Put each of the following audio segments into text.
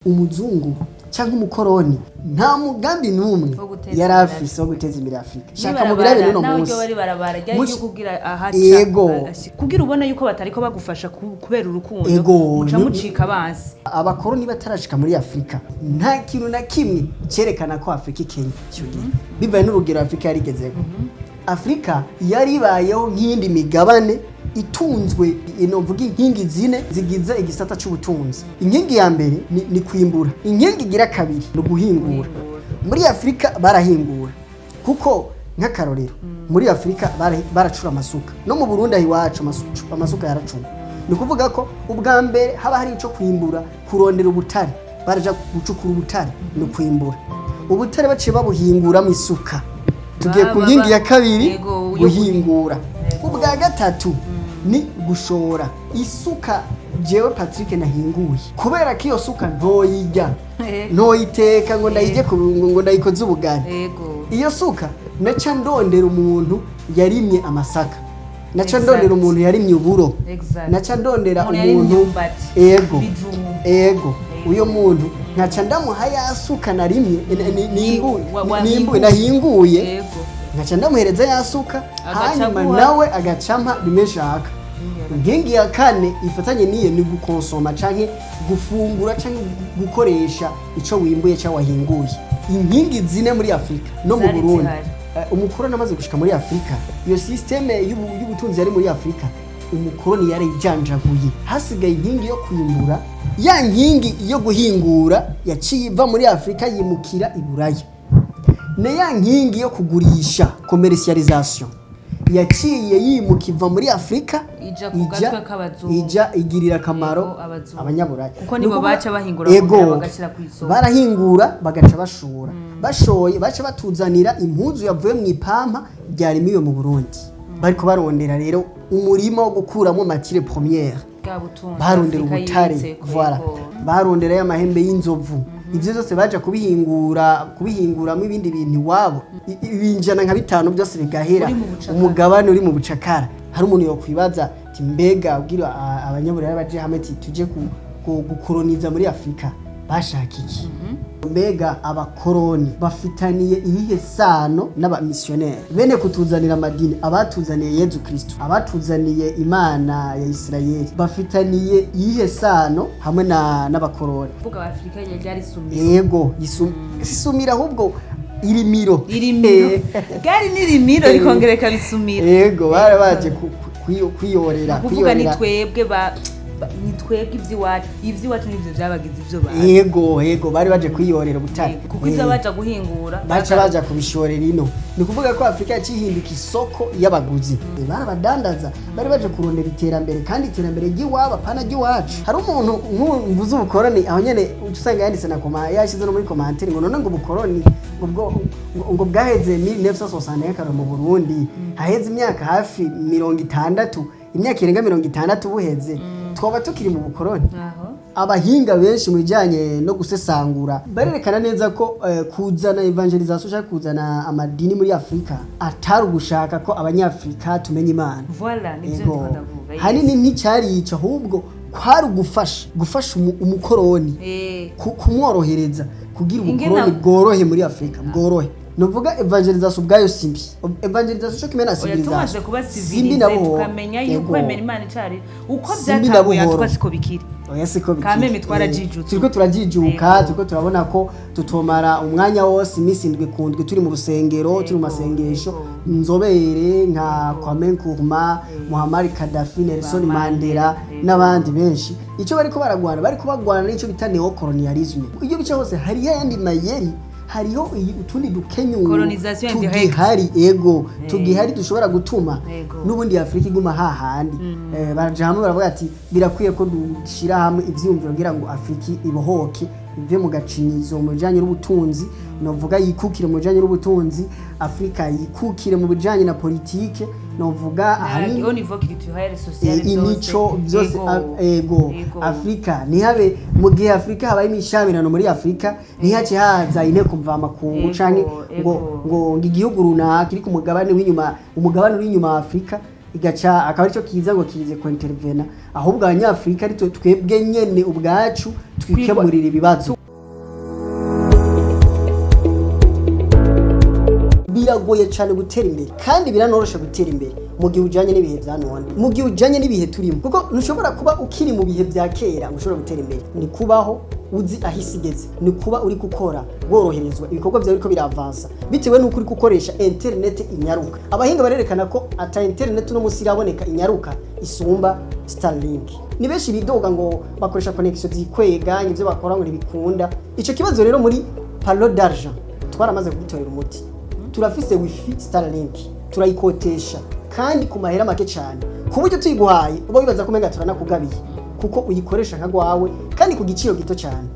Umuzungu cyangwa umukoroni nta mugambi n'umwe Wo guteza yari imbere afise wo guteza imbere Afurika. Shaka mubirabe n'uno nawe munsi. Ryo bari barabara ryari ryo kugira ahaca kugira ubona yuko batariko bagufasha kubera urukundo, muca mucika abansi. Abakoroni batarashika muri Afurika, nta kintu na kimwe cyerekana ko Afurika ikenya icyo gihe, bivaye n'urugero Afurika yarigezeko. Afurika yari ibayeho nk'iyindi migabane itunzwe, ino mvuga inkingi zine zigize igisata c'ubutunzi. Inkingi ya mbere ni kwimbura, inkingi igira kabiri ni uguhingura. Muri Afurika barahingura, kuko nk'akarorero muri Afurika baracura amasuka. No mu Burundi aho iwacu amasuka yaracura. Ni ukuvuga ko ubwa mbere haba hari ico kwimbura, kurondera ubutare, baraja gucukura ubutare, ni ukwimbura ubutare, baciye babuhinguramo isuka. Tugiye ku nkingi ya kabiri, guhingura. Ubwa gatatu ni gushora isuka. Jewe Patrick nahinguye, kubera ko iyo suka ntoyirya, ntoyiteka ngo ndayirye, ngo ndayikoze ubugari. Iyo suka naca ndondera umuntu yarimye amasaka, naca ndondera umuntu yarimye uburo, naca ndondera Umuntu yarimye umuntu imyumbati, ibijumbu. Uyo muntu nkaca ndamuha ya suka narimye Wahinguye. Nahinguye, nkaca ndamuhereza ya suka, Agaca hanyuma aguha. nawe agacampa bimwe nshaka. Inkingi ya kane ifatanye n'iyo ni gukonsoma canke gufungura canke gukoresha ico wimbuye canke wahinguye. Inkingi zine muri Afurika no mu Zari Burundi. zihari. Umukoroni amaze gushika muri Afurika, iyo système y'ubutunzi yari muri Afurika, umukoroni yarayijanjaguye. Hasigaye inkingi yo kwimbura. Ya nkingi yo guhingura yaciye iva muri Afurika yimukira i Buraya, na ya nkingi yo kugurisha, commercialisation, yaciye yimuka iva muri Afurika Ija ku gatwe k'abazungu. Ija igirira akamaro Yego, abazungu. abanyaburaya. Kuko nibo Ni ukuvuga- baca bahingura bakongera bagashira kw'isoko. Barahingura bagaca bashora. Bashoye, baca batuzanira impuzu yavuye mu ipampa ryarimiwe mu Burundi. Bariko barondera rero umurima wo gukuramo matière première, Bwa butunzi barondera Afrika ubutare, yibitseko, voilà. Barondera y'amahembe y'inzovu, ivyo byose baja kubihingura, kubihinguramo ibindi bintu iwabo. Ibinjana nka bitanu byose bigahera. Uri mu bucakara. Umugabane uri mu bucakara. Hari umuntu yokwibaza ati: mbega ubwira abanyaburaya baje hamwe ati tuje gukoroniza muri Afurika, bashaka iki? Mbega abakoroni bafitaniye iyihe sano n'abamisiyoneri bene kutuzanira amadini, abatuzaniye Yezu Kristo, abatuzaniye Imana ya Isirayeli, bafitaniye iyihe sano hamwe n'abakoroni? Kuvuga Afrika ryari isumiro. Yego, isumira, ahubwo irimiro. Irimiro ryari n'irimiro rikongera rikabisumira. Yego, bari baje kwiyorera. Kuvuga ni kwiyorera. Twebwe ni twebwe iby'iwacu, iby'iwacu nivyo byabagize ivyo bazi. Yego, bari baje kwiyorera ubutare. Kuko ivyo baja guhingura baca baja kubishorera ino. Ni ukuvuga ko Afurika yacihinduka isoko y'abaguzi. Barabadandaza, bari baje kurondera iterambere, kandi iterambere ry'iwabo, apana ry'iwacu. Hari umuntu nk'ubu mvuze ubukoroni aho nyene, uca usanga yanditse na koma, yashyize no muri commentaire ngo none ngo ubukoroni ngo bwo ngo bwaheze 1961 mu Burundi, haheze imyaka hafi 60, imyaka irenga 60 buheze, twaba tukiri mu bukoroni? Aho. Abahinga benshi mu bijyanye no gusesangura barerekana neza ko kuzana évangélisation cyangwa kuzana amadini muri Afurika atari ugushaka ko Abanyafurika tumenya Imana. Voilà, nivyo ndiko ndavuga, yes. Hanini nticyari ico, ahubwo kwari ugufasha umukoroni kumworohereza kugira ubukoroni bworohe muri Afurika, bworohe. Nuvuga évangélisation ubwayo simbi, évangélisation cyo kimwe na Oya, tumaze civilisation kuba simbi na civilisé, buhoro. tukamenya yuko kwemera Imana icari uko Simbi na byatanguye, buhoro. atwa siko bikiri. Oya, siko bikiri. Kameme twarajijutse. Turiko turajijuka. Turiko turabona ko tutomara umwanya wose, iminsi 7 ku ndwi, turi mu rusengero, turi mu masengesho. Inzobere nka Kwame Nkrumah, Muammar Gaddafi, Nelson Ba Mandela Mandela, n'abandi benshi, icyo bariko baragwana, bariko bagwana n'icyo bita neocolonialisme. Iyo bica hose hariyo ayandi mayeri, hariho utundi dukenyuro Colonisation indirecte. tugihari, ego, tugihari dushobora gutuma n'ubundi Afurika iguma hahandi. Baraja hamwe baravuga ati birakwiye ko dushyira hamwe ivyiyumviro kugira ngo Afurika ibohoke, ive mu gacinyizo mu bijanye n'ubutunzi, novuga yikukire mu bijanye n'ubutunzi, Afurika yikukire mu bijanye na politike, novuga ahanini Au niveau culturel, social, imico byose. Ego. Afurika ntihabe, mu gihe Afurika habaye imishamirano muri Afurika, ntihace haza inteko mvamakungu canke ngo ngo igihugu runaka kiri ku mugabane w'inyuma, umugabane uri inyuma wa Afurika. Igaca akaba aricyo kiza ngo kize kwintervena, ahubwo Abanyafurika ari twe twebwe nyene ubwacu twikemurira ibibazo. Biragoye cyane gutera imbere, kandi biranorosha gutera imbere mu gihe ujanye n'ibihe vya none, mu gihe ujanye n'ibihe turimo, kuko ntushobora kuba ukiri mu bihe vya kera ngo ushobore gutera imbere. Ni kubaho uzi aho isi igeze, ni kuba uri gukora woroherezwa, ibikorwa byawe biriko biravansa bitewe n'uko uri gukoresha internet inyaruka. Abahinga barerekana ko ata internet uno munsi iraboneka inyaruka isumba Starlink. Ni benshi bidoga ngo bakoresha connection zikwega, ivyo bakora ngo ntibikunda. Ico kibazo rero muri Palo d'Argent twaramaze kugitorera umuti. Turafise wifi Starlink, turayikotesha kandi ku mahera make cyane, ku buryo tuyiguhaye uba wibaza ko umenga turanakugabiye, kuko uyikoresha nka gwawe kandi ku giciro gito cyane.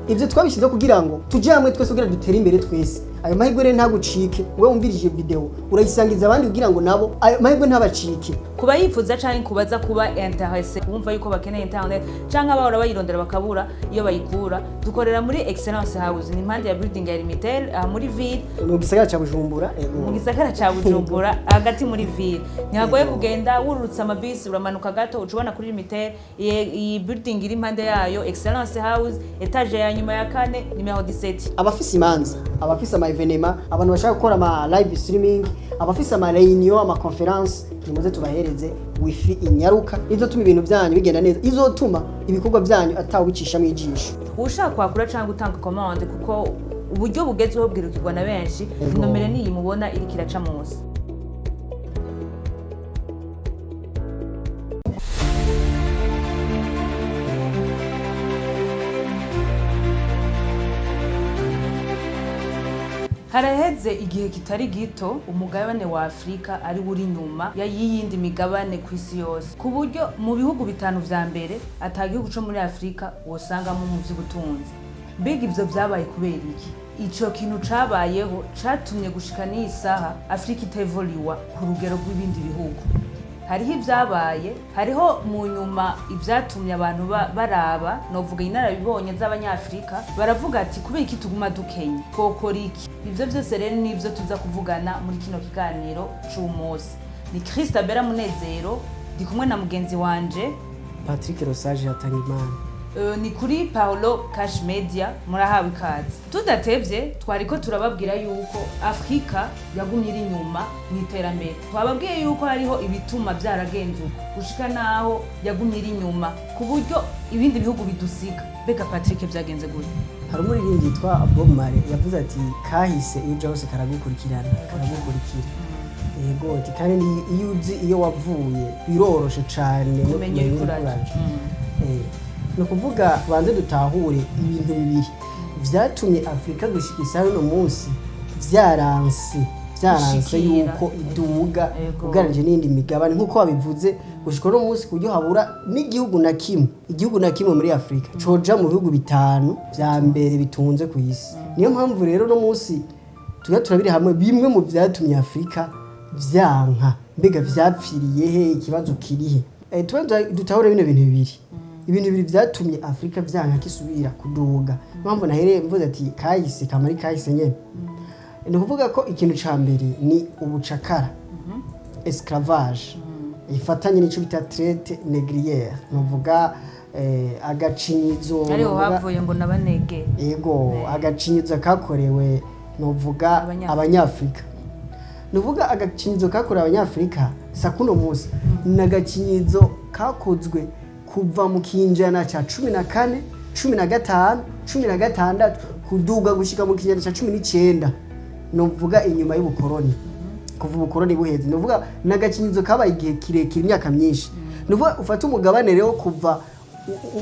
Ibyo twabishyizeho kugira ngo tujye hamwe twese kugira dutere imbere twese. Ayo mahirwe rero ntagucike. Wowe wumvirije video, urayisangiza abandi kugira ngo nabo ayo mahirwe ntabacike. Kuba yifuza canke kubaza kuba intéressé, kumva yuko bakeneye internet canke abahora bayirondera bakabura iyo bayikura, dukorera muri Excellence House, ni impande ya building ya Limitel, aha muri ville. Mu gisagara ca Bujumbura, ego. Mu gisagara ca Bujumbura, hagati muri ville, ntihagoye kugenda. Wururutse amabisi, uramanuka gato, uca ubona kuri Limitel. Iyi building iri impande yayo, Excellence House, étage ya nyuma ya kane, numéro 17. Abafise imanza, abafise ama événements, abantu bashaka gukora ama live streaming, abafise ama réunion, ama conférence, nimuze tubahereze wifi inyaruka izotuma ibintu byanyu bigenda neza, izotuma ibikorwa byanyu atawubicishamwo ijisho. Ushaka kwakura cyangwa gutanga commande, kuko uburyo bugezweho bwirukirwa na benshi, nomero niyi mubona iriko iraca munsi. Haraheze igihe kitari gito umugabane wa Afurika ari wo uri inyuma y'iyindi migabane ku isi yose, ku buryo mu bihugu bitanu vya mbere ata gihugu co muri Afurika wosangamo mu vy'ubutunzi. Mbega ivyo vyabaye kubera iki? Ico kintu cabayeho catumye gushika n'iyi saha Afurika itevoliwa ku rugero rw'ibindi bihugu. Hariho ibyabaye, hariho mu nyuma ibyatumye abantu baraba, novuga inararibonye z'Abanyafurika, baravuga ati: "Kubera iki tuguma dukenye? Twokora iki?" Ivyo vyose rero nivyo tuza kuvugana muri kino kiganiro c'umunsi. Ni Christabella Munezero, ndi kumwe na mugenzi wanje Patrick Rosage Hatangimana. Ni kuri Paolo Cash Media, murahawe ikaze. Tudatevye, twariko turababwira yuko Afrika yagumye iri inyuma mu iterambere. Twababwiye yuko hariho ibituma vyaragenze uko gushika naho yagumye iri inyuma ku buryo ibindi bihugu bidusiga. Mbega Patrick, vyagenze gute? Hari umuririmbyi yitwa Bob Marley yavuze ati: "Kahise iyo uja hose karagukurikirana, karagukurikira." Yego, ati kandi iyo uzi iyo wavuye biroroshe cane no kumenya kumenya iyo iyo uraja. uraja. Ni ukuvuga banze dutahure ibintu bibiri vyatumye Afurika gushika isaha y'uno munsi vyaranse gushikira. yuko iduga ugereranije n'iyindi migabane, nk'uko wabivuze, gushika uno munsi ku buryo habura n'igihugu na kimwe, igihugu na kimwe muri Afurika coja mu bihugu bitanu vya mbere bitunze ku isi. Niyo mpamvu rero uno munsi tuba turabiri hamwe bimwe mu vyatumye Afurika vyanka. Mbega vyapfiriye he? Ikibazo kirihe? Tuba dutahure bino bintu bibiri, ibintu bibiri vyatumye Afurika vyanka kisubira kuduga. Impamvu nahereye mvuze ati kahise kamari kahise nyene, ni ukuvuga ko ikintu ca mbere ni ubucakara, esclavage, ifatanye n'ico bita traite négrière, nuvuga agacinyizo. Ariho nuvuga- havuye ngo nabanege. Ego, agacinyizo kakorewe, nuvuga Abanyafrika. Abanyafrika. Nuvuga agacinyizo kakorewe Abanyafrika sa kuno munsi ni agacinyizo kakozwe kuva mu kinjana ca 14, 15, 16, kuduga gushika mu kinjana ca 19, nuvuga inyuma y'ubukoroni, kuva ubukoroni buheze. Nuvuga ni agacinyizo kabaye igihe kirekire, imyaka myinshi. Nuvuga ufate umugabane rero kuva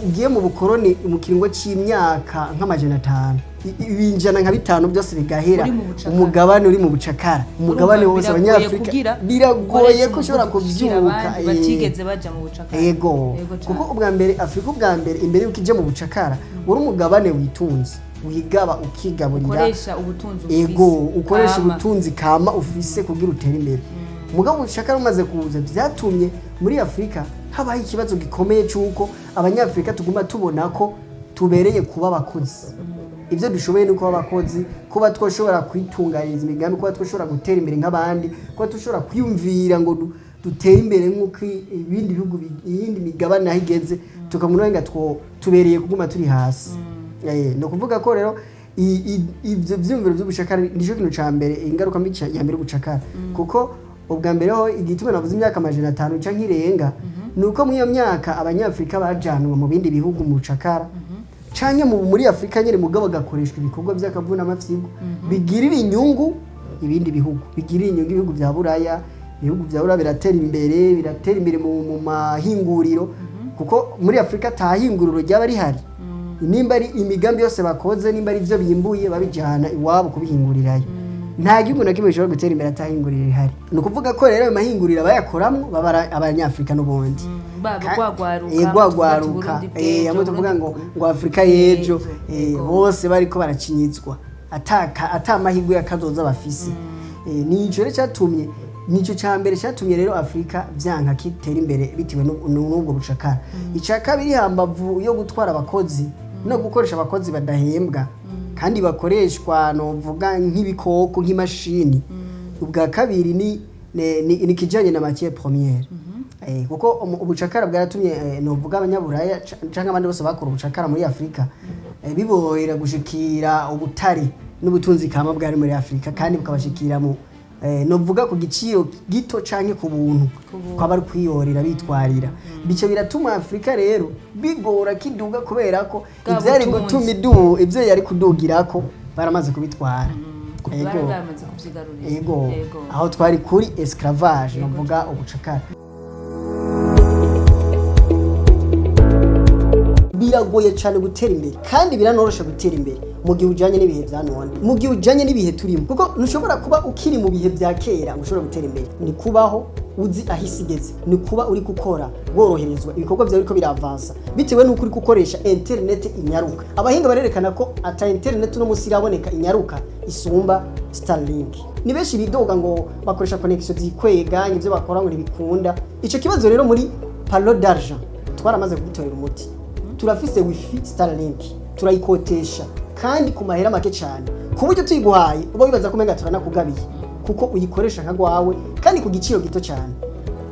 ugiye mu bukoroni mu kiringo c'imyaka nk'500, ibinjana nka bitanu byose bigahera. Uri mu bucakara. Umugabane uri mu bucakara, umugabane Urumva wose biragoye Abanyafrika kugira biragoye ko ushobora ukoresha umuvuduko kuvyuka abandi batigeze baja mu bucakara. Ego. Ego cane. Kuko ubwa mbere Afurika, ubwa mbere imbere yuko ije mu bucakara, wari umugabane witunze, wigaba, ukigaburira. Ukoresha ubutunzi ufise. Ego, ukoresha kama. ubutunzi kama ufise kugira utere imbere. Mugabo ubucakara bumaze kuza, vyatumye muri Afurika habaho ikibazo gikomeye c'uko Abanyafurika tuguma tubona ko tubereye kuba abakozi. Ibyo dushoboye ni kuba abakozi, kuba twoshobora kwitunganiriza imigambi, kuba twoshobora gutera imbere nk'abandi, kuba dushobora kwiyumvira ngo dutere imbere nk'uko ibindi bihugu iyindi migabane aho igeze, tukamubona nga two tubereye kuguma turi hasi. Ni ukuvuga ko rero ibyo vyiyumviro vy'ubucakara nico kintu ca mbere, ingaruka mbi ya mbere y'ubucakara. Kuko ubwa mbere ho, igituma navuze imyaka 500 canke irenga, ni uko muri iyo myaka Abanyafurika bajanwa mu bindi bihugu mu bucakara, canke muri Afurika nyene, mugabo bagakoreshwa ibikorwa vy'akavunamafyigo bigirira inyungu ibindi bihugu, bigirira inyungu ibihugu vya Buraya. Ibihugu vya Buraya biratera imbere mu mahinguriro, kuko muri Afurika ata hinguriro ryaba rihari. Nimba ari imigambi yose bakoze, nimba ari ivyo bimbuye, babijana iwabo kubihingurirayo. Nta gihugu na kimwe gishobora gutera imbere atahinguriro rihari. Ni ukuvuga ko rero ayo mahinguriro abayakoramwo baba ari Abanyafurika n'ubundi. Rwagwaruka. Rwagwaruka, hamwe tuvuga ngo Afurika y'ejo, bose bariko baracinyizwa, ata amahirwe y'akazoza bafise. Nico rero cyatumye, nico ca mbere cyatumye rero Afurika vyanka kitera imbere, bitewe n'ubwo bucakara. Ica kabiri, hambavu yo gutwara abakozi no gukoresha abakozi badahembwa kandi bakoreshwa novuga nk'ibikoko, nk'imashini, ubwa kabiri ni kijanye na matière première. Kuko ubucakara bwaratumye, novuga Abanyaburaya canke abandi bose bakora ubucakara muri Afurika, biborohera gushikira ubutare n'ubutunzi kama bwari muri Afurika, kandi bukabashikira mu novuga ku giciro gito canke ku buntu, kwaba ari kwiyorera bitwarira. Bice biratuma Afurika rero bigora kiduga, kubera ko Bwa ivyari butunzi. gutuma ivyo yari kudugirako baramaze kubitwara. Bari Ego. bamaze kuvyigarurira. Ego. Aho twari kuri esclavage, novuga ubucakara. Biragoye cyane gutera imbere, kandi biranorosha gutera imbere mu gihe ujyanye n'ibihe bya none, mu gihe ujyanye n'ibihe turimo, kuko ntushobora kuba ukiri mu bihe bya kera ngo ushobore gutera imbere. Ni kubaho uzi aho isi igeze, ni kuba uri gukora woroherezwa, ibikorwa byawe biriko biravansa bitewe n'uko uri gukoresha internet inyaruka. Abahinga barerekana ko ata internet uno munsi iraboneka inyaruka isumba Starlink. Ni benshi bidoga ngo bakoresha connection zikwega, ibyo bakora ngo ntibikunda. Ico kibazo rero muri Palo d'Argent twaramaze kugitorera umuti. Turafise wifi Starlink, turayikotesha kandi ku mahera make cyane, ku buryo tuyiguhaye uba wibaza ko umenga turanakugabiye, kuko uyikoresha nka gwawe kandi ku giciro gito cyane.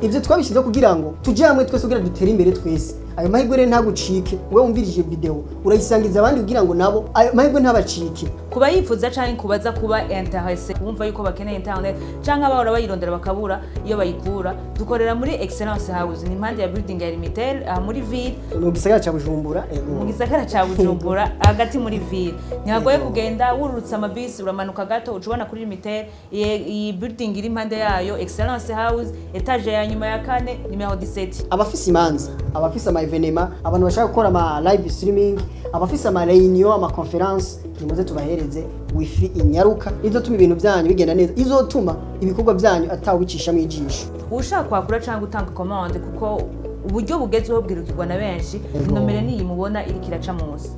Ibyo twabishyizeho kugira ngo tujye hamwe twese, kugira dutere imbere twese. Ayo mahirwe rero ntagucike. Wowe wumvirije video, urayisangiza abandi kugira ngo nabo ayo mahirwe ntabacike. Kuba yifuza canke kubaza, kuba intéressé, kumva yuko bakeneye internet canke abahora bayirondera bakabura iyo bayikura, dukorera muri Excellence House, ni impande ya building ya Limitel, aha muri ville. Mu gisagara ca Bujumbura, ego. Mu gisagara ca Bujumbura, hagati muri ville. Ntihagoye kugenda, wururutse amabisi uramanuka gato uca ubona kuri Limitel. Iyi building iri impande yayo, Excellence House, étage ya nyuma ya kane, numéro 17. Abafise imanza, abafise ama événements, abantu bashaka gukora ama live streaming, abafise ama réunion, ama conférence, nimuze tubahereze wifi inyaruka izotuma ibintu byanyu bigenda neza, izotuma ibikorwa byanyu atawicishamo ijisho. Ushaka kwakura cyangwa gutanga commande, kuko uburyo bugezweho bwirukirwa na benshi, inomero niyi mubona iriko iraca munsi.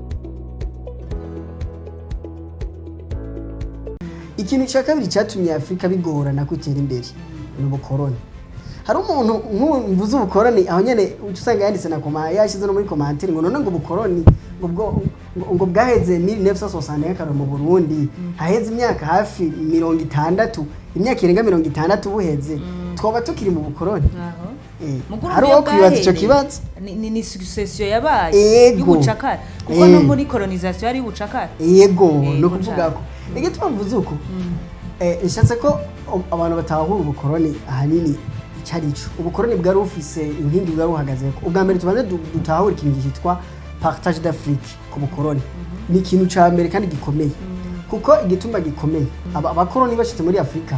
Ikintu cya kabiri cyatumye Afurika bigorana kwitera imbere ni ubukoroni. Hari umuntu nk'ubu mvuze ubukoroni, aho nyene uca usanga yanditse na koma, yashyize no muri commentaire ngo none ngo ubukoroni ngo bwo ngo bwaheze 1961 mu Burundi, haheze imyaka hafi 60, imyaka irenga 60 buheze, twaba tukiri mu bukoroni? Aho. Mukuru, Hari iyo uwo kwibaza ico bwahereye, kibazo. ni succession yabaye y'ubucakara, kuko no muri colonisation yari y'ubucakara. Yego, ni ukuvuga cane. ko igituma mvuze uko, nshatse ko abantu batahura ubukoroni ahanini icyo ari cyo. Ubukoroni bwari bufise inkingi bwari buhagazeko. Ubwa mbere, tubanze dutahure ikintu cyitwa partage d'Afrique ku bukoroni. Ni ikintu ca mbere kandi gikomeye, kuko igituma gikomeye, abakoroni bashitse muri Afurika,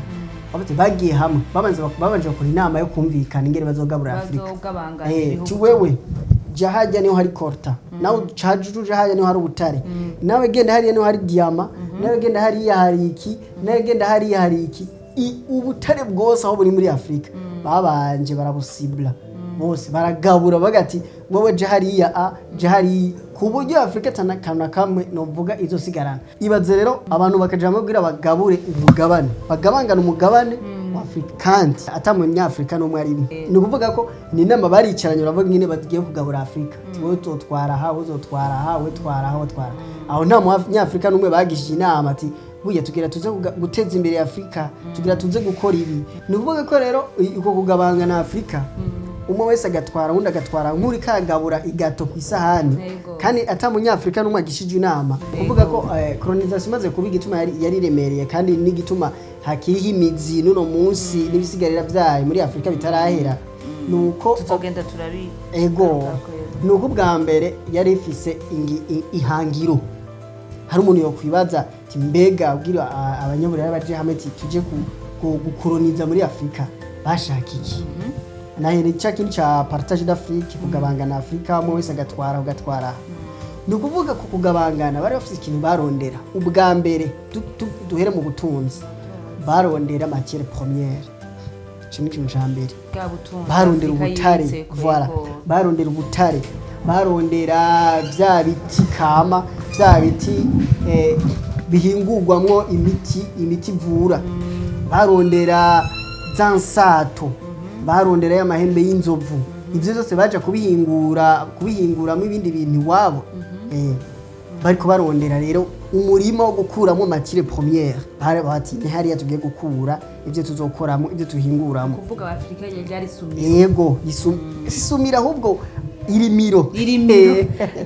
bafite bagiye hamwe, babanje bakora inama yo kumvikana ingene bazogabura Afurika. Bazogabangana ibihugu. Ti wewe ja hajya niho hari coltan, nawe uja hajya niho hari ubutare, nawe genda hariya niho hari diamant, nawe genda hariya hari iki, nawe genda hariya hari iki. Ubutare bwose aho buri muri Afurika babanje barabusibla bose, baragabura bagati wowe ja hariya, a ja hariya, ku buryo Afurika atanakantu na kamwe novuga izosigarana. Ibaze rero abantu bakaja hamwe kugira bagabure umugabane, bagabangana umugabane wa Afurika, kandi ata munyafurika n'umwe arimo. Ni ukuvuga ko ni inama baricaranye, baravuga nyine bagiye kugabura Afurika. Ati wowe uzotwara aha, wowe uzotwara aha, wowe twara aha, wowe twara aho. Nta munyafurika n'umwe bagishije inama ati Burya tugira tuze guteza imbere Afurika, tugira tuze gukora ibi. Ni ukuvuga ko rero uko kugabangana Afurika, umwe wese agatwara, uwundi agatwara, nk'uri kagabura igato ku isahani, kandi ata munyafurika n'umwe agishije inama. Kuvuga ko colonisation imaze kuba, igituma yari iremereye kandi n'igituma hakiriho imizi n'uno munsi n'ibisigarira vyayo muri Afurika bitarahera, nuko Tuzogenda turabi Ego, ni uko ubwa mbere yari ifise ihangiro. Hari umuntu yokwibaza ati: "Mbega ubwira abanyaburaya baje hamwe ati tuje gukoloniza muri Afurika, bashaka iki?" Nahere cya kindi ca partage d'Afrique, kugabangana Afurika, umwe wese agatwara ugatwara. Ni ukuvuga ku kugabangana bari bafite ikintu barondera. Ubwa mbere duhere mu butunzi, barondera matière première. Ico ni ikintu ca mbere. Bwa butunzi Barondera Afurika ubutare. yibitseko, Voilà. Barondera ubutare, barondera vya biti kama, vya biti bihingurwamwo imiti ivura, barondera za nsato, barondera y'amahembe y'inzovu. Ivyo byose baja kubihinguramo ibindi bintu iwabo. Bariko barondera rero umurima wo gukuramo matière première. Bari bati: "Ni hariya tugiye gukura ibyo tuzokoramo, ibyo tuhinguramo." Kuvuga Afurika yari isumiro. Yego, isumira, ahubwo irimiro. Irimiro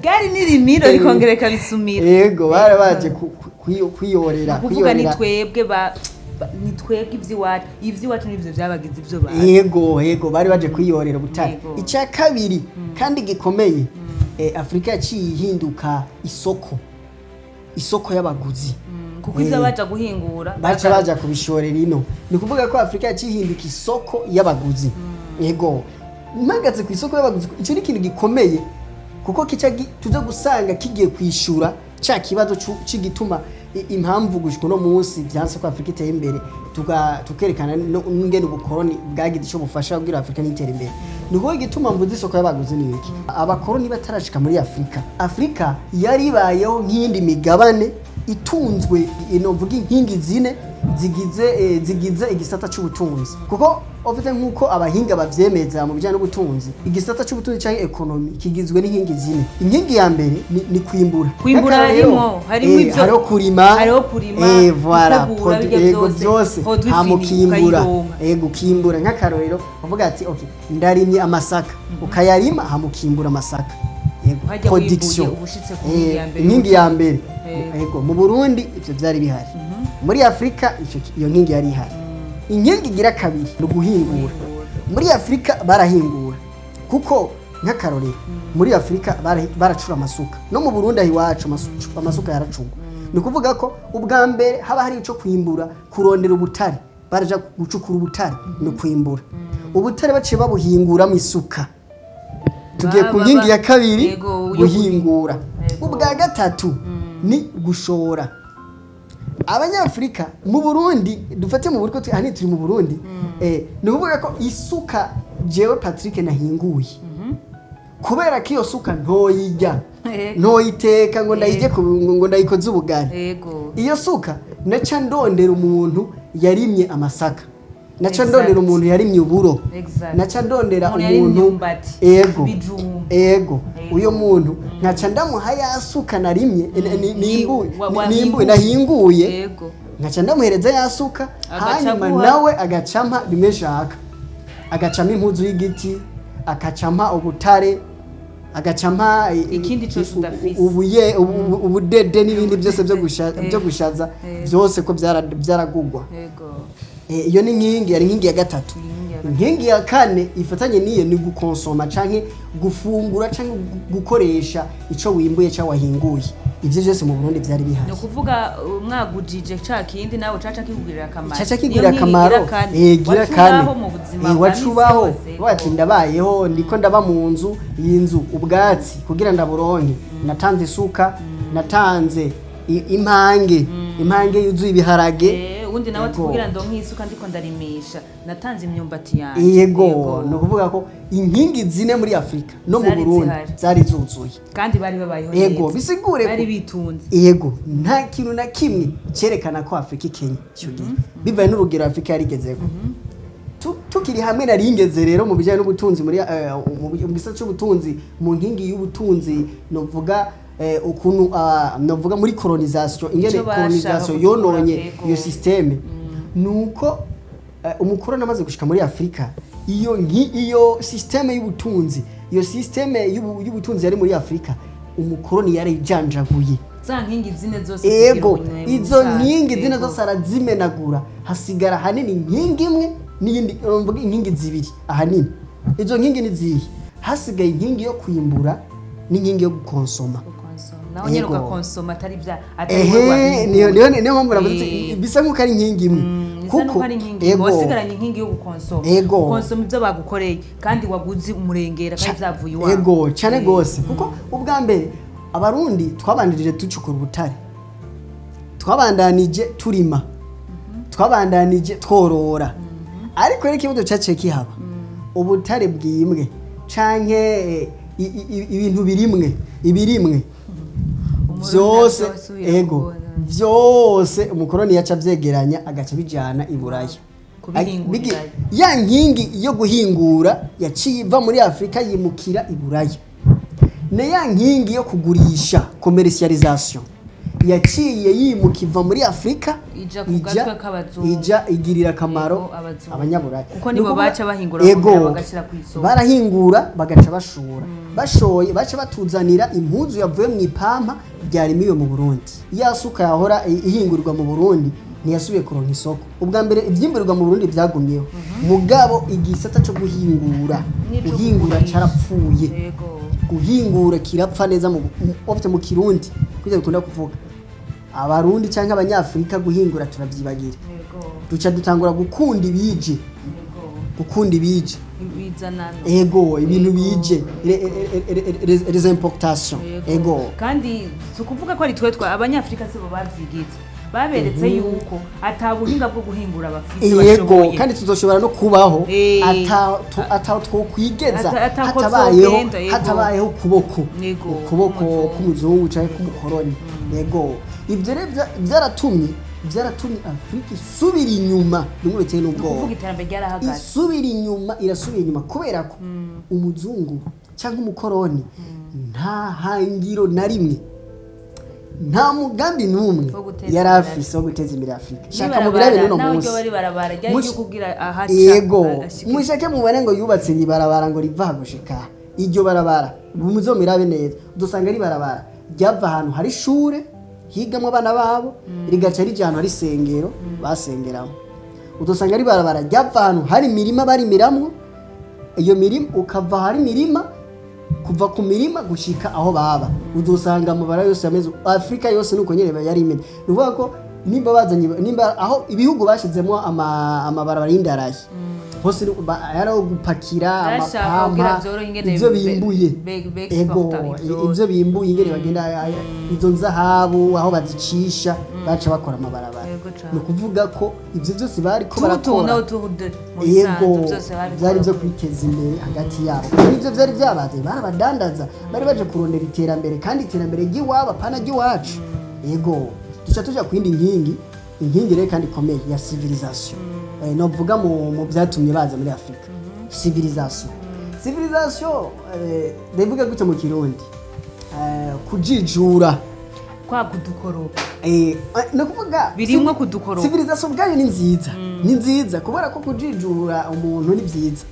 ryari n'irimiro rikongera rikabisumira. Yego, bari baje kwiyorera. Kuvuga ni Kwiyorera. twebwe ni twebwe ivy'iwacu nivyo vyabagize ivyo ba Yego, bari baje kwiyorera ubutare. Icya kabiri kandi gikomeye, Afurika yaciye ihinduka isoko y'abaguzi. Kuko ivyo baja guhingura baca baja kubishorera ino. Ni ukuvuga ko Afurika yaciye ihinduka isoko y'abaguzi. Yego, mpagaze ku isoko y'abaguzi, icyo ni ikintu gikomeye kuko kica tuza gusanga kigiye kwishura ca kibazo c'igituma impamvu gushika uno munsi vyanse ko Afurika iteye imbere, tukerekana n'ingene ubukoroni bwagize ico bufasha kugira Afurika ntitere imbere. Ni ukuvuga igituma mvuze isoko y'abaguzi ni iki: abakoroni batarashika muri Afurika, Afurika yari ibayeho nk'iyindi migabane itunzwe, inovuga inkingi zine zigize igisata c'ubutunzi, kuko ofite nk'uko abahinga bavyemeza mu bijyanye n'ubutunzi, igisata c'ubutunzi canke économie kigizwe n'inkingi zine. Inkingi ya mbere ni kwimbura. Kwimbura. Nk'akarorero, Harimo hariho kurima, hariho kurima, voilà, gutegura birya yego, vyose, byose produit hama fini ukimbura. ukayironka. Yego, ukimbura. Nk'akarorero uvuga ati: "Okay, ndarimye amasaka", ukayarima, hama ukimbura amasaka. Yego, Hajya production. wimbuye, uba ushitse ku nkingi ya mbere. Inkingi ya mbere. Yego. Yego, mu Burundi ivyo vyari bihari, muri Afurika iyo nkingi yari ihari. Inkingi igira kabiri ni uguhingura. Muri Afurika barahingura, kuko nk'akarorero muri Afurika baracura amasuka. No mu Burundi aho iwacu amasuka yaracurwa. Ni ukuvuga ko ubwa mbere haba hari ico kwimbura, kurondera ubutare, baraja gucukura ubutare, ni ukwimbura ubutare, baciye babuhinguramo isuka. Tugiye ku nkingi ya kabiri, Yego, yo guhingura. Yego. Ubwa gatatu ni gushora. Abanyafurika mu Burundi, dufate mu Burundi, ko ahanini turi mu Burundi, ni ukuvuga ko isuka jewe Patrick nahinguye, kubera ko iyo suka ntoyijya, ntoyiteka ngo ndayijye ngo ndayikoze ubugari, iyo suka naca ndondera umuntu yarimye amasaka, naca ndondera umuntu yarimye uburo, naca ndondera Umuntu yarimye umuntu imyumbati, ego ibijumbu. Ego. Uyo muntu nkaca ndamuha ya suka narimye, Wahinguye. nahinguye, nkaca ndamuhereza ya suka, Agaca hanyuma nawe agacampa bimwe nshaka, agacampa impuzu y'igiti, agacampa ubutare, agacampa Ikindi cose udafise. ubuye, ubudede n'ibindi byose byo gushaza, byose ko byaragugwa. Iyo ni inkingi, yari inkingi ya gatatu. Inkingi ya gatatu. Inkingi ya kane ifatanye n'iyo ni gukonsoma canke gufungura canke gukoresha ico wimbuye canke wahinguye. Ivyo vyose mu Burundi vyari bihari. Ni ukuvuga mwagujije ca kindi, nawe caca kikugirira akamaro. Caca kigirira Niyo nkingi akamaro. igira kane. Gira kane. Wacubaho mu buzima bwa Waca misi ubaho. yose. Ati: "Ndabayeho, ndiko ndaba mu nzu, iyi nzu ubwatsi kugira ndaburonke natanze isuka, natanze impange yuzuye ibiharage." Uwundi nawe ati: "Kugira ndonke isuka ndiko ndarimisha, natanze imyumbati yanjye." Yego, ni ukuvuga ko inkingi zine muri Afurika no mu Zari Burundi zihari. zari zuzuye. Kandi bari babayeho Yego, neza. bisigure Bari bitunze. Yego, nta kintu na kimwe cyerekana ko Afurika ikenya icyo gihe, bivaye n'urugero Afurika yarigezeko. Tukiri hamwe naringeze rero mu bijyanye n'ubutunzi, muri mu gisata cy'ubutunzi, mu nkingi y'ubutunzi, novuga ukuntu navuga muri colonisation, ingene Ico bashaka colonisation gutukura, yononye iyo système, nuko umukoroni amaze gushika muri Afrika, iyo système y'ubutunzi, iyo système y'ubutunzi yari muri Afrika, umukoroni yarayijanjaguye. Za nkingi zine zose zigira ubunye Izo musanze, nkingi zine zose arazimenagura, hasigara ahanini inkingi imwe n'iyindi, mvuga inkingi zibiri ahanini. Izo nkingi ni zihe? Hasigaye inkingi yo kwimbura n'inkingi yo gukonsoma. Gukonsoma. Naho nyene ugakonsoma atari bya atari Ehe, niyo mpamvu navuze ati, bisa nk'uko ari inkingi imwe. Bisa nuko ari inkingi imwe. Wasigaranye inkingi yo gukonsoma. Gukonsoma ibyo bagukoreye kandi waguze umurengera kandi byavuye iwawe. Ego, cyane gose, kuko ubwa mbere Abarundi twabandanije ducukura ubutare, twabandanije turima, twabandanije tworora. Ariko rero ikibazo cyaciye kihaba, ubutare bwimwe canke ibintu birimwe, ibirimwe Umurundi vyose, azosubira kubona. Vyose umukoroni yaca avyegeranya, agaca bijana i Buraya. Kubihingurira. Ya nkingi yo guhingura yaciye iva muri Afurika, yimukira i Buraya. Na ya nkingi yo kugurisha, commercialisation, yaciye yimuka iva muri Afurika Ija ku gatwe k'abazungu. Ija igirira akamaro Ego, abazungu. abanyaburaya. Kuko nibo Ni ukuvuga- baca bahingura bakongera bagashira kw'isoko. Barahingura bagaca bashora, bashoye baca batuzanira impuzu yavuye mu ipampa ryarimiwe mu Burundi. Ya suka yahora ihingurirwa mu Burundi ntiyasubiye kuronka isoko. Ubwa mbere ivyimburirwa mu Burundi vyagumyeho, mugabo igisata co guhingura, N'ico guhingura kugurisha. carapfuye. Guhingura kirapfa neza ofite mu Kirundi kugira bikunda kuvuga Abarundi canke Abanyafrika, guhingura turavyibagira. Duca dutangura gukunda ibije, gukunda ibije. Bizanano. Ego, ibintu bije, les importations. Kandi si ukuvuga ko ari twe twa Abanyafrika, sibo bavyigize, baberetse yuko ata buhinga bwo guhingura bafise bashoboye. Kandi tuzoshobora no kubaho ata twokwigeza Atako hatabayeho vyogenda, yego. hatabayeho ukuboko, ukuboko k'umuzungu. K'umuzungu canke k'umukoroni. Yego, ivyo rero vyaratumye Afurika isubira inyuma bimwe biteye Ni n'ubwoba. ukuvuga iterambere ryarahagaze. Isubira inyuma, irasubira inyuma kubera ko umuzungu cyangwa umukoroni nta hangiro na rimwe, nta mugambi n'umwe Wo guteza yari imbere. afise wo guteza imbere Afurika. Shaka N'ibarabara, mubirabe n'uno naho munsi. ryo bari barabara ryari ryo kugira ahaca ashike. Mushake mubone ngo yubatse iri barabara ngo riva aha gushika aha. Iryo barabara muzomirabe neza, dusanga ari barabara ryava ahantu hari ishure higamwo abana babo, rigaca rija ahantu hari isengero basengeramo. Udusanga ari barabara ryava ahantu hari imirima barimiramwo, iyo mirima ukava ahari imirima, kuva ku mirima gushika aho baba. Udusanga amabara yose ameze, Afurika yose nuko nyene yari imeze. Ni ukuvuga ko nimba bazanye, nimba aho ibihugu bashizemo amabarabara y'indarayi hose yari aho gupakira Bashaka kugira amapampa, vyorohe ingene ivyo bimbuye, be-exporta ivyo bimbuye, ingene bagenda izo nzahabu aho bazicisha, baca bakora amabarabara. Cane. Ni ukuvuga ko ivyo vyose bariko Tout barakora tourne autour de mu bisanzwe byose babikora. Byari byo kwiteza imbere hagati yabo. Nibyo byari byabaze, barabadandaza, bari baje kurondera iterambere, kandi iterambere ry'iwabo, apana ry'iwacu. Yego, duca tuja ku yindi nkingi, inkingi rero kandi ikomeye ya civilisation. Novuga mu byatumye baza muri Afurika, civilisation. Civilisation, ndavuga gute mu Kirundi? Kujijura. Kwa kudukoropa. Ni ukuvuga Birimwo kudukoropa. Civilisation ubwayo ni nziza, ni nziza kubera ko kujijura umuntu ni byiza,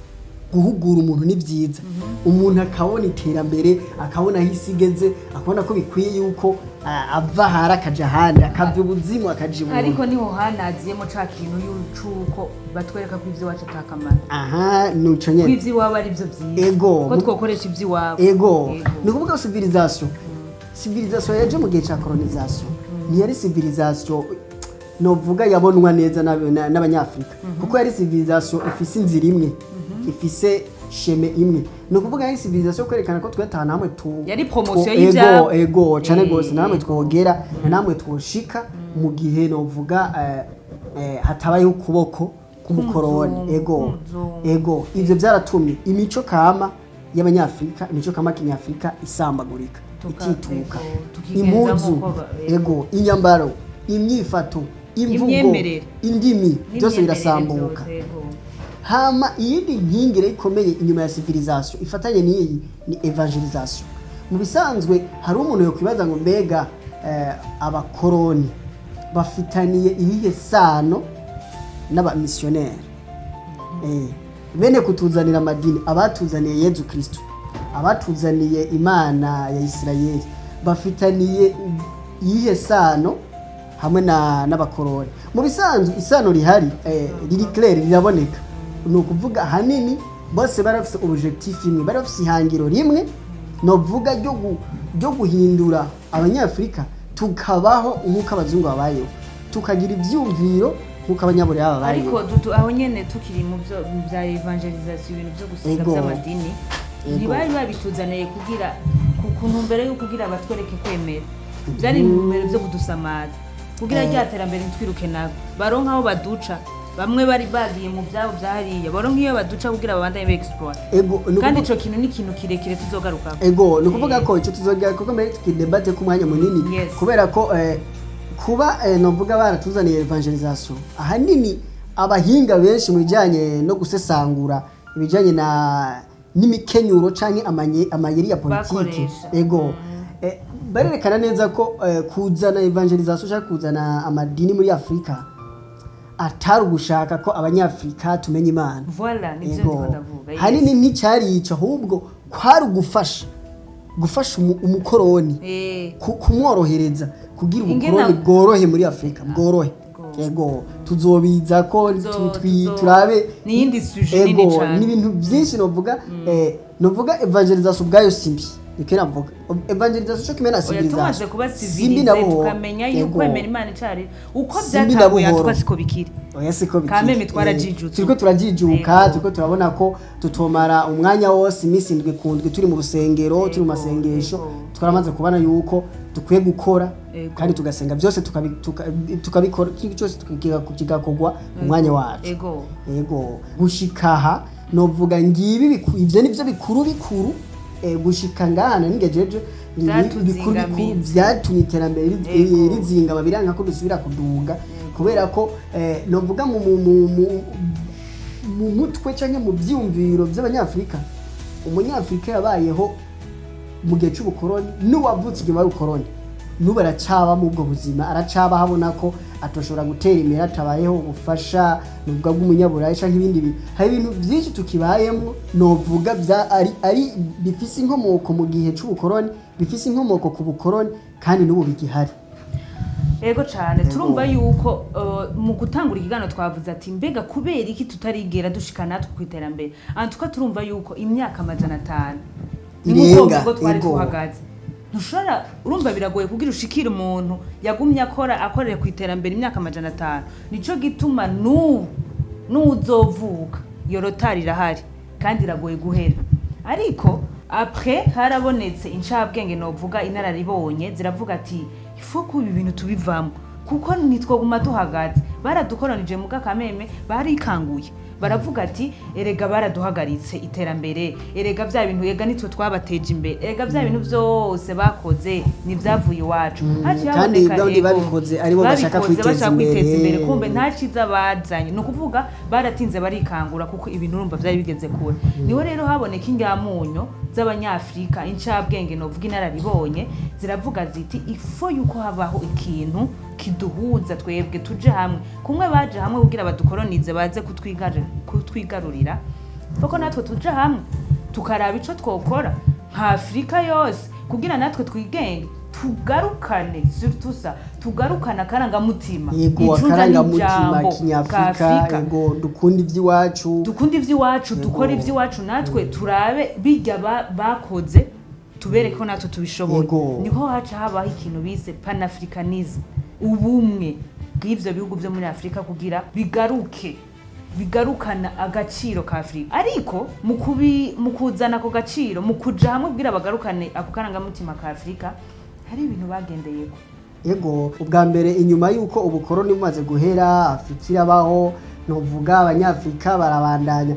guhugura umuntu ni byiza, umuntu akabona iterambere, akabona aho isi igeze, akabona ko bikwiye yuko ava ahari akaja ahandi, akava ibuzimu akaja ibuntu. Ariko niho hanaziyemo ca kintu c'uko batwereka ko ivy'iwacu atakamaro, Aha, nuco ko nyene. ivy'iwabo ari vyo vyiza, ko twokoresha ivy'iwabo. Ni ukuvuga civilisation yaje mu gihe ca colonisation ntiyari civilisation novuga yabonwa neza n'Abanyafrika, kuko yari civilisation ifise inzira imwe, ifise schéma imwe. Ni ukuvuga yari civilisation kwerekana ko twe ata namwe tu Yari promotion y'ivyabo. Ego, cane gose, namwe twogera, namwe twoshika mu gihe novuga hatabayeho ukuboko k'umukoroni. K'umuzungu, k'umuzungu. Ego, ivyo byaratumye imico kama y'Abanyafrika, imico kama kinyafrika isambagurika, itituka. Tukigenza Impuzu, nk'uko ego, inyambaro, imyifato, imvugo, Imyemerere. indimi, byose N'imyemerere. Birasambuka. Vyose, ego. Hama iyindi nkingi rero ikomeye inyuma ya civilisation ifatanye n'iyi ni evangelisation. Mu bisanzwe hari umuntu yokwibaza ngo mbega abakoroni bafitaniye iyihe sano n'abamisiyoneri? Bene kutuzanira amadini, abatuzaniye Yezu Kristo, abatuzaniye Imana ya Isirayeli, bafitaniye iyihe sano hamwe na n'abakoroni? Mu bisanzwe isano rihari riri clair, riraboneka. Ni ukuvuga ahanini bose bari bafise objectif imwe, bari bafise ihangiro rimwe, novuga ryo guhindura Abanyafurika tukabaho nk'uko abazungu babayeho, tukagira ivyumviro nk'uko Abanyaburaya babayeho. Ariko dutu aho nyene tukiri mu byo bya évangélisation, ibintu byo gusiga by'amadini, ntibari babituzaniye kugira ku ntumbero yo kugira batwereke kwemera. Byari intumbero byo kudusamaza kugira rya terambere ntitwiruke nabo, baronke aho baduca. Bamwe bari bagiye mu byabo bya hariya, baronke iyo baduca kugira babandanye be exploit. Ego, ni Kandi ukuvuga- ico kintu ni ikintu kirekire tuzogarukako. Ego, ni ukuvuga ko icyo tuzongera, kuko mbere tukidebate ku mwanya munini, kubera ko kuba novuga baratuzaniye évangélisation, ahanini abahinga benshi mu bijyanye no gusesangura ibijyanye na n'imikenyuro canke amayeri ya politiki, Bakoresha. ego, barerekana neza ko kuzana évangélisation cyangwa kuzana amadini muri Afurika atari ugushaka ko Abanyafurika tumenya Imana. Voilà, nivyo Ego. ndiko ndavuga, yes. Hanini nticyari ico, ahubwo kwari ugufasha umukoroni, kumworohereza kugira ubukoroni bworohe muri Afurika, bworohe. Ego, tuzobiza ko turabe. Ni iyindi sujet nini Ego, cane. ni ibintu byinshi. Novuga évangélisation ubwayo simbi, niko navuga évangélisation cyo kimwe na Oya, tumaze civilisation kuba simbi na civilisé, buhoro. tukamenya yuko kwemera Imana icari uko Simbi na byatanguye, buhoro. atwa siko bikiri. Oya, siko bikiri. Kameme twarajijutse. Turiko turajijuka. Turiko turabona ko tutomara umwanya wose, iminsi 7 ku ndwi, turi mu rusengero, turi mu masengesho. Twaramaze kubona yuko dukwiye gukora kandi tugasenga, byose tukabikora, ikintu cyose kigakorwa mu mwanya wacu. Ego, gushika aha novuga ngibi ivyo nivyo bikuru bikuru, gushika ngaha ningejeje bikuru bikuru Vyatuzingamitse. vyatumye iterambere rizingama, biranga ko dusubira kuduga, kubera ko novuga mu mutwe canke mu vyiyumviro vy'Abanyafurika, Umunyafurika yabayeho mu gihe c'ubukoroni n'uwavutse inyuma y'ubukoroni n'ubu aracaba mu ubwo buzima, aracaba habona ko atoshobora gutera imbere hatabayeho ubufasha nuvuga bw'umunyaburayi canke ibindi bintu. Hari ibintu byinshi tukibayemo, novuga vya ari bifise inkomoko mu gihe c'ubukoroni, bifise inkomoko ku bukoroni, kandi n'ubu bigihari. Ego cane. Turumva yuko mu gutangura ikiganiro twavuze ati mbega kubera iki tutarigera dushika natwe ku iterambere? Antuka turumva yuko imyaka 500 ni nk'uko Irenga, ubwo twari tuhagaze, ntushobora, urumva biragoye kugira ushikire umuntu yagumye akora, akorera ku iterambere imyaka 500. Nico gituma n'ubu n'uzovuka iyo retard irahari kandi iragoye guhera. Ariko après harabonetse incabwenge, novuga inararibonye, ziravuga ati ifo ko ibi bintu tubivamo kuko ntitwoguma duhagaze. Baradukoranije muga kameme barikanguye, baravuga ati erega baraduhagaritse iterambere, erega bya bintu, erega nitwe twabateje imbere, erega bya bintu byose bakoze nivyavuye iwacu. Haciye Kandi haboneka bwa bundi ego, babikoze aribo bashaka babikoze kwiteza bashaka kwiteza imbere. imbere. Kumbe nta ciza bazanye. Ni ukuvuga baratinze barikangura kuko ibintu urumva vyari bigeze kure. Niho rero haboneka ingamunyo z'Abanyafrika, incabwenge, novuga inararibonye, ziravuga ziti il faut yuko habaho ikintu kiduhuza twebwe, tuje hamwe. Kumwe baje hamwe kugira badukoronize, baze kutwigarurira, koko natwe tuje hamwe tukaraba ico twokora nka Afurika yose kugira natwe twigenge, tugarukane, surtout ça, tugarukane akarangamutima, Yego, icunja akarangamutima n'ijambo ka kinyafurika. Afurika. Yego, dukunda iby'iwacu. Dukunda ivy'iwacu, dukora ivy'iwacu, natwe turabe bijya bakoze, tubereke ko natwe tubishoboye. Niho haca habaho ikintu bise panafricanisme, ubumwe bw'ivyo bihugu vyo muri Afurika kugira bigaruke, bigarukana agaciro ka Afurika. Ariko mu kuzana ako gaciro, mu kuja hamwe kugira bagarukane ako karangamutima ka Afurika, hari ibintu bagendeyeko. Yego, ubwa mbere inyuma y'uko ubukoroni bumaze guhera, Afurika irabaho, novuga Abanyafurika barabandanya,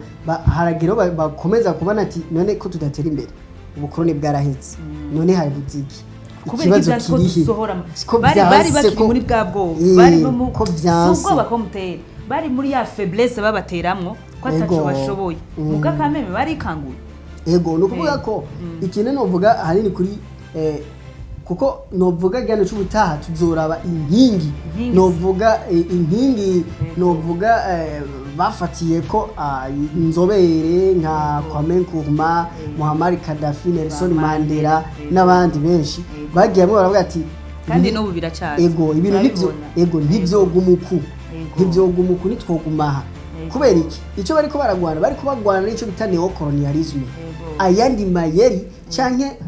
haragira aho bakomeza kubona ati none ko tudatera imbere, ubukoroni bwaraheze, none habuze iki? Kubera Ikibazo ibyo ko kirihe? dusohora Ko bari vyanse bakiri muri bwa bwoba, bari no mu ko si vyanse. ubwoba ko mutera, bari muri ya faiblesse babateramwo ko ataco bashoboye. Muga kameme barikanguye. Ego, ni ukuvuga ko ikintu novuga ahanini kuri kuko novuga igihano c'ubutaha tuzoraba inkingi. Inkingi. Novuga inkingi novuga bafatiye ko inzobere nka Kwame Nkrumah, Muammar Gaddafi, Nelson Mandela n'abandi benshi bagiye hamwe baravuga ati Kandi n'ubu biracaza. Ego, ibintu nivyo. Turabibona. Ego, ntivyoguma uku. Ntivyoguma uku, nitwogumaha. Kubera iki? Icyo bariko baragwana, bariko bagwana n'ico bita néocolonialisme, ayandi mayeri canke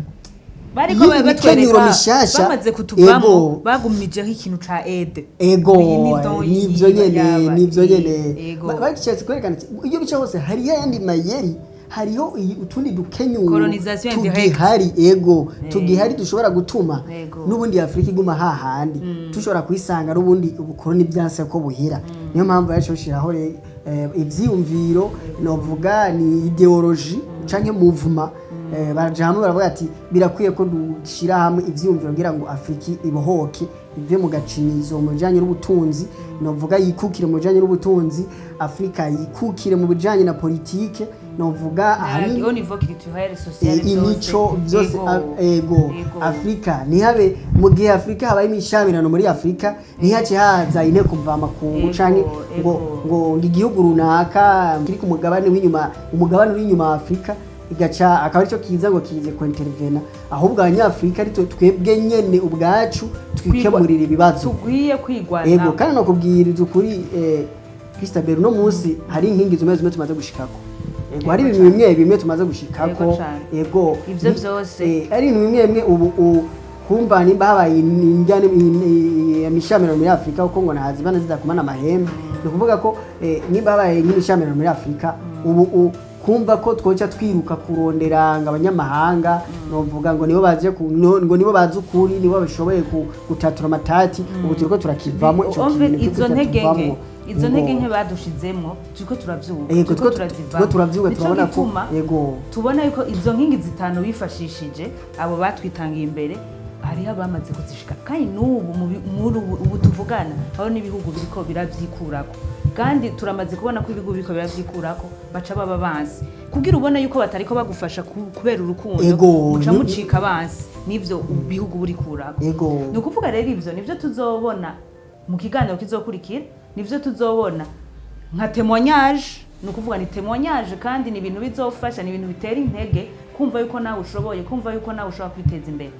Bariko yindi mikenyuro batwereka mishasha. bamaze kutuvamo, bagumijeho ikintu ca aide. Ego. Iyi ni don. Nivyo nyene. Nivyo nyene. Bagishatse kwerekana ati iyo bica hose hariyo ayandi mayeri, hariho utundi dukenyuro Colonisation indirecte. tugihari, ego, tugihari dushobora gutuma n'ubundi Afurika iguma hahandi tushobora kuyisanga n'ubundi ubukoroni byanse ko buhera. Niyo mpamvu yacu bashiraho ivyiyumviro, novuga ni idéologie canke mouvement, baraja hamwe baravuga ati birakwiye ko dushira hamwe ivyiyumviro kugira ngo Afurika ibohoke, ive mu gacinyizo mu bijanye n'ubutunzi, novuga yikukire mu bijanye n'ubutunzi, Afurika yikukire mu bijanye na politike, novuga ahanini Au niveau culturel, social, imico byose. Ego. Afurika ntihabe, mu gihe Afurika habaye imishamirano muri Afurika, ntihace haza inteko mvamakungu canke ngo ngo igihugu runaka kiri ku mugabane w'inyuma, umugabane uri inyuma wa Afurika, igaca akaba aricyo kiza ngo kize kwintervena, ahubwo Abanyafurika ari twebwe nyene ubwacu twikemurira ibibazo. Tugwiye kwigwana. Ego, kandi nokubwiriza ukuri, Christabel, uno munsi hari inkingi zimwe zimwe tumaze gushikako. Ego, hari ibintu bimwe bimwe tumaze gushikako. Yego cane. Ego. Ivyo vyose. Ari ibintu bimwe bimwe ubu kumva nimba habaye injyane, imishamirano muri Afurika, kuko ngo ntazibana zidakumana amahembe, ni ukuvuga ko nimba habaye nk'imishamirano muri Afurika ubu, kumva ko twoca twiruka kurondera ngo abanyamahanga, novuga ngo nibo baje ngo nibo bazi ukuri, nibo bashoboye gutatura amatati, ubu turiko turakivamo ico Umve, kintu izo turiko ntege nke turavamo. izo ntege nke badushizemwo turiko turavyuka. Yego, turiko turazivamo. Turiko turavyuka. Nico Turabona ko gituma tubona yuko izo nkingi zitanu bifashishije abo batwitangiye imbere, hariho abamaze kuzishika, kandi n'ubu muri ubu tuvugana hariho n'ibihugu biriko biravyikurako, kandi turamaze kubona ko ibihugu biriko biravyikurako baca baba bansi, kugira ubone yuko batariko bagufasha kubera urukundo, muca mucika bansi n'ivyo bihugu burikurako. Ni ukuvuga rero ivyo nivyo tuzobona mu kiganiro kizokurikira, nivyo tuzobona nka témoignage. Ni ukuvuga ni témoignage, kandi ni ibintu bizofasha, ni ibintu bitera intege kumva yuko nawe ushoboye, kumva yuko nawe ushobora kwiteza imbere.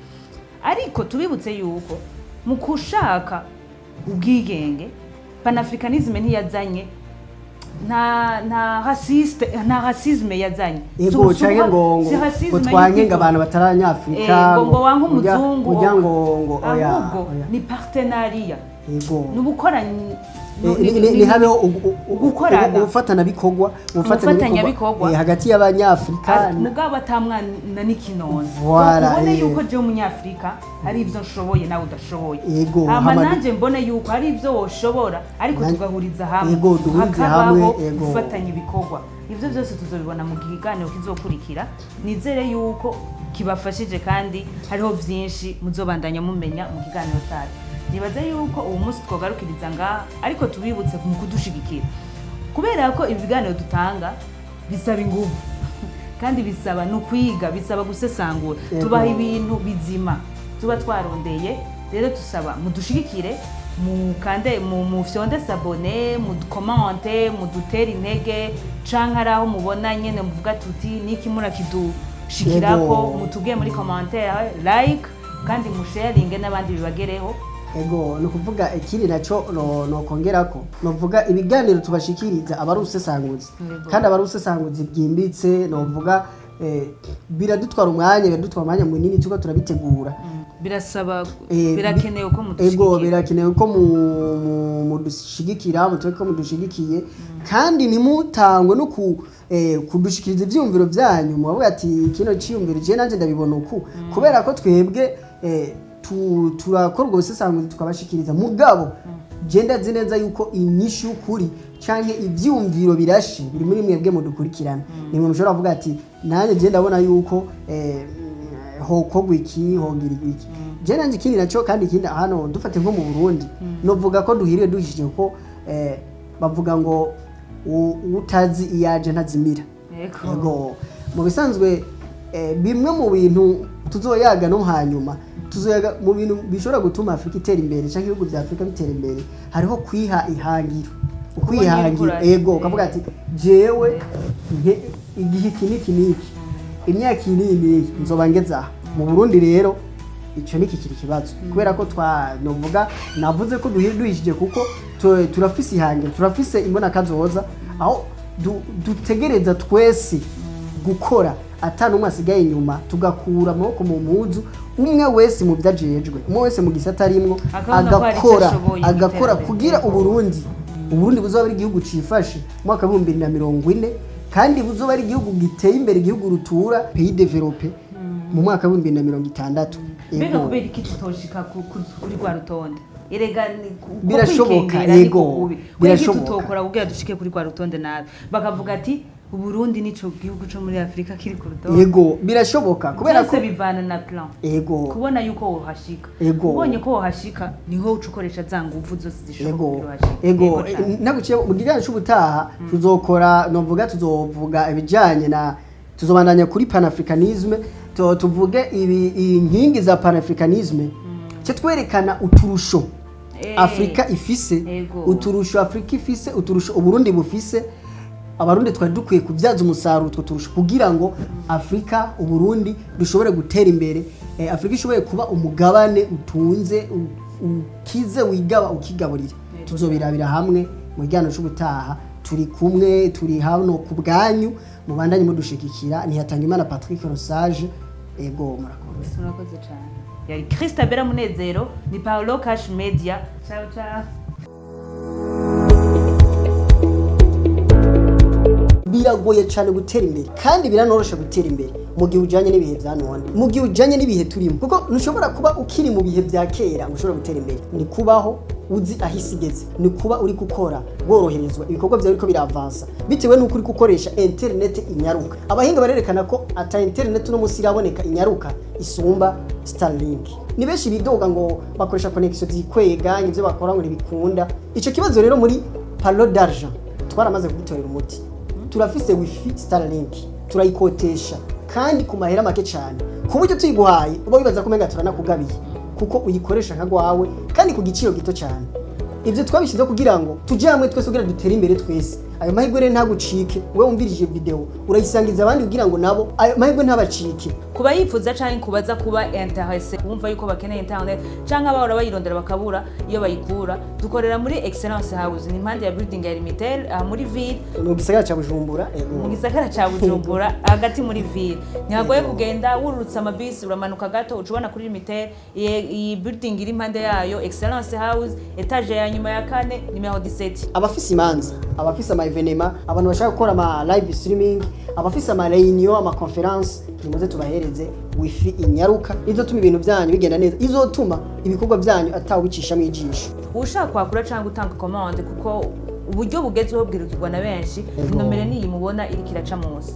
Ariko tubibutse yuko mu kushaka ubwigenge, panafricanisme ntiyazanye nta racisme yazanye. Ego, canke ngo Si racisme ngo twanke ngo y'igito. abantu batari Abanyafurika, Ngo wanke umuzungu, urya ngo oya. Ahubwo Oya. ni partenariat, Ego. ni ubukora Ni habeho Gukorana. ubufatanabikorwa. Ubufatanyabikorwa. Hagati y'Abanyafurika. Mugabo atamwana n'ikinono. Voilà, ubone yuko jewe Umunyafurika hari ivyo nshoboye nawe udashoboye, hama nanje mbone yuko hari ivyo woshobora, ariko tugahuriza hamwe, Ego, duhurize hakabaho hamwe, ego. gufatanya ibikorwa. Ivyo byose tuzobibona mu kiganiro kizokurikira. Nizere yuko kibafashije, kandi hariho vyinshi muzobandanya mumenya mu kiganiro cyacu. Nibaze yuko uwo munsi twogarukiriza ngaha, ariko tubibutse mu kudushigikira, kubera ko ibi biganiro dutanga bisaba inguvu, kandi bisaba no kwiga, bisaba gusesangura. Tubaha ibintu bizima tuba twarondeye. Rero tusaba mudushigikire, mukande mu mufyonde s'abonner, mucommente, mudutere intege, canke ari aho mubona nyene muvuga tuti niki murakidushikirako, mutubwiye muri commentaire, like, kandi musharinge n'abandi bibagereho. Ego, ni ukuvuga ikindi naco nokongerako, novuga ibiganiro tubashikiriza aba ari ubusesanguzi, kandi aba ari ubusesanguzi bwimbitse. Novuga biradutwara umwanya, biradutwara umwanya munini turiko turabitegura. Birasaba, birakenewe ko Ego. mudushigikira. Birakenewe ko mudushigikira, mutwereke ko mudushigikiye, kandi ntimutangwe no kudushikiriza ivyiyumviro vyanyu, mubavuga ati kino ciyumviro je nanje ndabibona uku, kubera ko twebwe turakora ubwo busesanguzi tukabashikiriza, mugabo je ndazi neza yuko inyishu y'ukuri canke ivyiyumviro birashe biri muri mwebwe mudukurikirana. Nimwe mushobora kuvuga ati nanjye je ndabona yuko hokorwa iki, hogira iki. Je nanje ikindi naco, kandi ikindi hano dufate nko mu Burundi, novuga ko duhiriwe duhishije, kuko bavuga ngo utazi iyaje ntazimira. Ego. Ego. Mu bisanzwe, bimwe mu bintu tuzoyaga no hanyuma, tuzoyaga mu bintu bishobora gutuma Afurika itera imbere cyangwa ibihugu bya Afurika bitera imbere, hariho kwiha ihangiro, ukwihangira. Kubona. Ego, ukavuga ati: "Jewe igihe iki n'iki n'iki, imyaka iyi n'iyi n'iyi, nzoba ngeze aha." Mu Burundi rero icyo ni kikiri ikibazo, kubera ko twa novuga navuze ko duhishije, kuko turafise ihangiro, turafise imbonakazoza aho dutegereza twese gukora ata n'umwe asigaye inyuma, tugakura amaboko mu mpuzu, umwe wese mu byo ajejwe, umwe wese mu gisata arimwo, akabona ko hari icyo agakora, ashoboye mu agakora iterambere. kugira Uburundi buzoba ari igihugu cifashe mu mwaka wa 2040, kandi buzoba ari igihugu giteye imbere, igihugu rutura, pays développé, mu mwaka wa 2060. Mbega Ego. kubera iki tutoshika kuri rwa rutonde? Erega ko Birashoboka, kwikengera niko yego, kubi. Kubera iki birashoboka. tutokora kugira dushike kuri rwa rutonde nabi, bakavuga ati Uburundi nico gihugu co muri Afurika kiri ku rutonde? Yego, birashoboka kubera ko Byose bivana na plan, kubona yuko wohashika. Ubonye ko wohashika, niho uca ukoresha za nguvu zose zishoboka kugira uhashike. Yego cane. Naguciye mu kiganiro c'ubutaha, tuzokora, novuga tuzovuga ibijanye na, tuzobandanya kuri panafricanisme, tuvuge ibi inkingi za panafricanisme, cyo twerekana uturusho Afrika ifise, uturusho Afrika ifise, uturusho Uburundi bufise. Abarundi twari dukwiye kubyaza umusaruro utwo turusho kugira ngo Afrika, Uburundi dushobore gutera imbere, Afrika ishobore kuba umugabane utunze, ukize, wigaba ukigaburira. Tuzobirabira hamwe mu kiganiro c'ubutaha. Turi kumwe, turi hano ku bwanyu, mubandanye mudushigikira. Ntihatanga Imana Patrick Rosage. Ego, murakoze. Murakoze cyane. Yari Christabella Munezero, ni Paolo Cash Media. Ciao ciao. Biragoye cyane gutera imbere, kandi biranoroshe gutera imbere mu gihe ujyanye n'ibihe bya none, mu gihe ujyanye n'ibihe turimo, kuko ntushobora kuba ukiri mu bihe bya kera ngo ushobore gutera imbere. Ni kubaho uzi aho isi igeze, ni kuba uri gukora woroherezwa, ibikorwa byawe biriko biravansa bitewe n'uko uri gukoresha interineti inyaruka. Abahinga barerekana ko ata interineti uno munsi iraboneka inyaruka isumba Starlink. Ni benshi bidoga ngo bakoresha connection zikwega, ibyo bakora ngo ntibikunda. Ico kibazo rero muri Palo d'Argent twaramaze kugitorera umuti. Turafise wifi Starlink, turayikotesha kandi ku mahera make cyane, ku buryo tuyiguhaye uba wibaza ko umenga turanakugabiye, kuko uyikoresha nka gwawe kandi ku giciro gito cyane. Ibyo twabishyizeho kugira ngo tujye hamwe twese, kugira dutere imbere twese. Ayo mahirwe rero ntagucike. Wowe wumvirije video, urayisangiza abandi kugira ngo nabo ayo mahirwe ntabacike. Kuba yifuza canke kubaza, kuba intéressé, kumva yuko bakeneye internet canke abahora bayirondera bakabura iyo bayikura, dukorera muri Excellence House, ni impande ya building ya Limitel, aha muri ville. Mu gisagara ca Bujumbura, ego. Mu gisagara ca Bujumbura, hagati muri ville, ntihagoye kugenda. Wururutse amabisi, uramanuka gato, uca ubona kuri Limitel. Iyi building iri impande yayo, Excellence House, étage ya nyuma ya kane, nimero 17. Abafise imanza, abafise ama événements, abantu bashaka gukora ama live streaming, abafise ama réunion, ama conférence, nimuze tubahereze wifi inyaruka izotuma ibintu byanyu bigenda neza, izotuma ibikorwa byanyu atawubicishamwo ijisho. Ushaka kwakura cyangwa gutanga commande, kuko uburyo bugezweho bwirukirwa na benshi, Ego. nomero niyi mubona iriko iraca munsi.